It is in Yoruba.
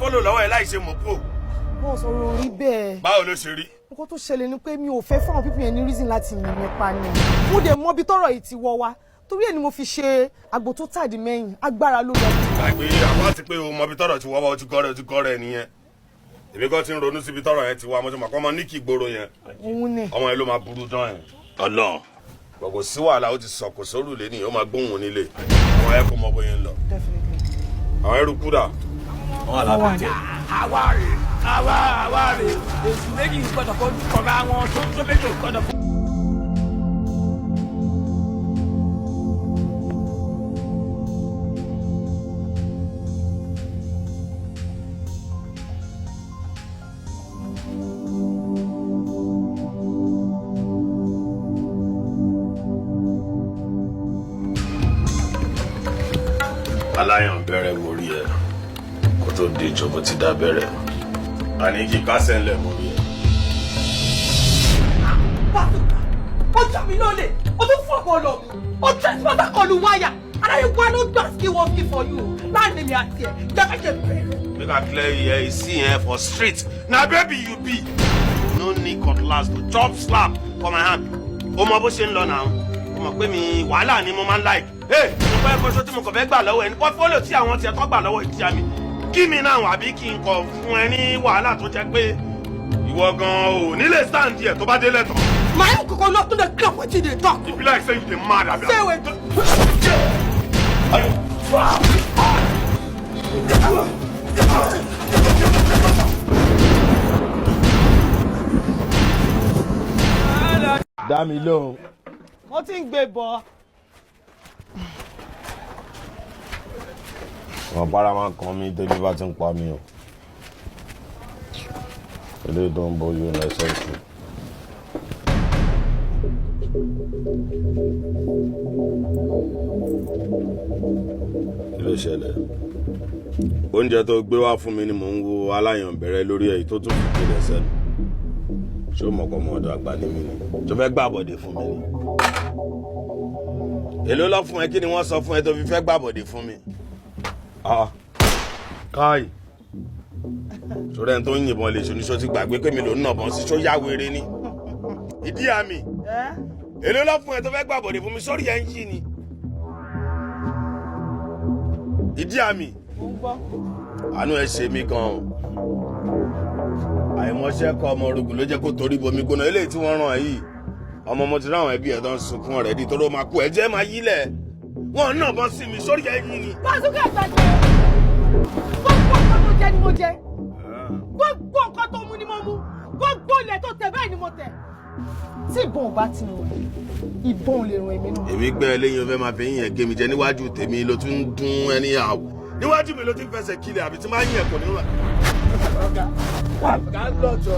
Portfolio lọ́wọ́ ẹ̀ láì ṣe mọ̀pò. Boss, ọ̀rọ̀ orí bẹ́ẹ̀. Báwo ló ṣe rí? Nǹkan tó ṣẹlẹ̀ ni pé mi ò fẹ́ fún àwọn people yẹn ní reason láti yìn mí pa ni. Mo dẹ̀ mọ ibi tọ́rọ̀ yìí ti wọ́ wa. Torí ẹ̀ ni mo fi ṣe àgbò tó tàdí mẹ́yìn. Agbára ló lọ. Gbàgbé àwọn àti pé o mọ ibi tọ́rọ̀ ti wọ́ wá, o ti gọ́rẹ́, o ti gọ́rẹ́ nìyẹn. Èmi kan ti ń ronú síbi tọ́rọ̀ yẹn ti wá. Mo ti mọ̀ pé ọmọ ní kì í gbòòrò yẹn. Òun ni. Ọmọ yẹn ló máa burú dán yẹn. Ọlọ́run. Bọ̀ kò sí wàhálà, ó ti sọ kò sórùlé nìyẹn, ó máa gbóhùn onílé. Àwọn ẹ̀ kò mọ bóyá ń lọ. Definitely. Àwọn ẹrú kúdà. Wọn wà lábẹ́. Àwa rè, àwa, àwa rè, èsì méjì gbọ́dọ̀ fojú kọra wọn tó tó méjì gbọ́dọ̀ fojú. Aláyàn bẹ̀rẹ̀, mo rí ẹ kó tó dé ìjọba ti dá bẹ̀rẹ̀, àní kí kásẹ̀ ńlẹ̀, mo rí ẹ. Pásítọ̀, ó jà mí lólè, ó tún fún ọ̀pọ̀ ọlọ́ mi, ó trespass kọlu wáyà. Aláyé wa ló gbà sí wọn kí for you láàrin mi àti ẹ̀ jẹ́kẹ́jẹ́ bẹ̀rẹ̀. Make I clear you here, you see here for street. Na baby you be. No need cutlass to chop slap for my hand. O mọ bó ṣe ń lọ náà. O mọ̀ pé mi wàhálà ni mo máa ń like. Hey, mo fẹ́ kọ́ṣọ́ tí mo kàn fẹ́ gbà lọ́wọ́ ẹni. Portfolio tí àwọn tiẹ̀ tó gbà lọ́wọ́ ìdí àmì. Kí mi náà àbí kí n kọ̀ fún ẹ ní wàhálà tó jẹ́ pé ìwọ gan-an ò nílé stand díẹ̀ tó bá délẹ̀ tán. My own coconut to the club wetin dey talk. E be like say you dey mad abi. Say wait. Ayo. Dá mi lóhùn. Mo ti ń gbé bọ̀. Wọn para máa ń kan mí débi bá ti ń pa mí o. Eléyìí tó ń bójú lẹ́sẹ̀ sí. Kí ló ṣẹlẹ̀? Oúnjẹ tó gbé wá fún mi ni mò ń wo aláyànbẹ̀rẹ̀ lórí ẹ̀ tó tún fi kéde sẹ́nu. Ṣé o mọ̀ kọ́ ọmọ ọ̀dọ̀ àgbà ní mi ni tó fẹ́ gbàbọ̀dé fún mi ni? Èló lọ fún ẹ? Kí ni wọ́n sọ fún ẹ tó fi fẹ́ gbàbọ̀dé fún mi? Ah, káì, sórí ẹni tó ń yìnbọn lè ṣoníṣó ti gbàgbé pé mi ló ń nàbọn sí. Ṣó yá wéré ni? Ìdí àmì, èló lọ fún ẹ tó fẹ́ gbàbọ̀dé fún mi? Sórí ẹ ń yí ni, ìdí àmì. Mo ń gbọ́. Àánú ẹ ṣe mí gan-an. Àìmọṣẹ́ kọ ọmọ orogun ló jẹ́ kó torí bomi gbóná. Eléyìí tí wọ́n ràn ẹ́ yìí, ọmọ mo ti ráwọn ẹbí ẹ̀ tó ń sunkún ọ̀rẹ́ di torí ó máa kú, ẹ̀jẹ̀ máa yílẹ̀. Wọ́n náà bọ́ sí mi sórí ẹ̀ yìí ni. Pásítọ̀, gbàgbé. Gbogbo nǹkan tó jẹ ni mo jẹ. Gbogbo nǹkan tó mú ni mo mú. Gbogbo ilẹ̀ tó tẹ̀ báyìí ni mo tẹ̀. Tí ìbọn ò bá ti rùn, ìbọn ò lè rùn èmi náà. Èmi gbẹ́ eléyìí, o fẹ́ máa fi yín gé mi jẹ. Níwájú tèmi ló tún ń dún ẹni àwọ̀, níwájú mi ló ti ń fẹsẹ̀ kílẹ̀ àbí tí máa ń yẹ̀ kò ní rà. Ọ̀gá ń lọ jọ.